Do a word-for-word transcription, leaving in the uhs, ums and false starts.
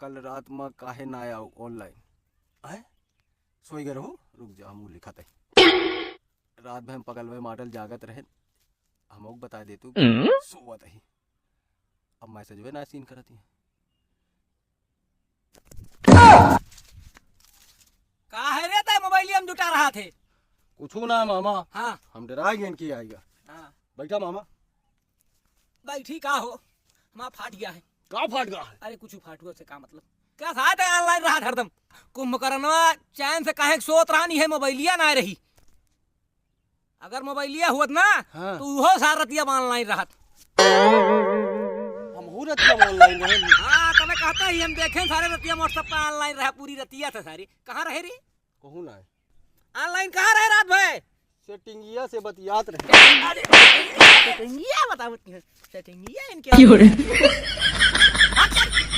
कल रात मा काहे ना आयो online? आए? सोई गए रहो? रुक जा, हमहू लिखत है। रात भर हम पगल भर model जागत रहे, हमहू बताए दे तू। हम्म? सोवत ही। अब message वे ना seen करत ही। का है रे, तै मोबाइलिया में जुटा रहा थे? कुछू ना मामा। हाँ। हम डरा गए इनकी आएगा। हाँ। बैठा मामा। बैठी का हो, हमारा फाट गया है। का फाट गया है? अरे कुछ फाटुआ से का मतलब? का साथ है online रहा हरदम। कुंभकर्णवा चैन से काहे सोत रहा नहीं है, मोबाइलिया ना रही। अगर मोबाइलिया हुअत ना, हाँ। तो उहो सार रतिया online रहत। हमहू रतिया online रहे। हाँ, तमे कहता ही हम देखें सारे रतिया WhatsApp पे online रहा, पूरी रतिया था सारी। कहाँ रहे रे? कहूँ ना है। Online कहाँ रहे रात भर? सेटिंगिया से बतियात रहे। अरे, सेटिंगिया बतावत है। सेटिंगिया इनके क्यों रे?